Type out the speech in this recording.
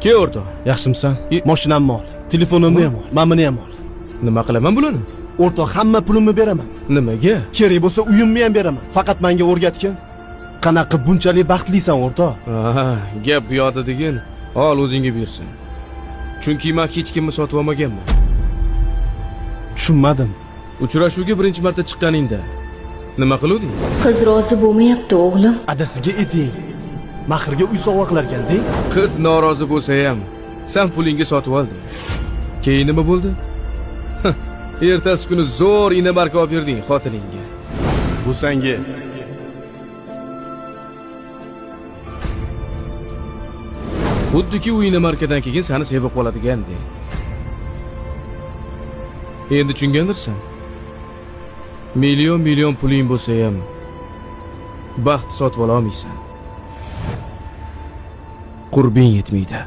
Kel o'rtoq. Yaxshimisan? Mashinamni ol, telefonimni ham ol, mana buni ham ol. Nima qilaman bularni? O'rtoq, hamma pulimni beraman. Nimaga? Kerak bo'lsa uyimni ham beraman. Faqat menga o'rgatgin. Qanaqa bunchalik baxtlisan o'rtoq? Aha, gap bu yoqda degin. Ol o'zingga buyursin. Chunki men hech kimni sotib olmaganman. Tushunmadim. Uchrashuvga birinchi marta chiqqaningda nima qiluvding? Qiz rozi bo'lmayapti o'g'lim. Adasiga eting. Mahrga uy sovg'a qilarkan deng. Qiz norozi bo'lsa ham sen pulingga sotib olding. Keyin nima bo'ldi? Ertasi kuni zo'r inomarka olib berding xotiningga. Bu senga. Xuddiki u inomarkadan keyin seni sevib qoladigandek. Endi tushungandirsan. Million million puling bo'lsa ham baxt sotib ola olmaysan. Qurbing yetmaydi.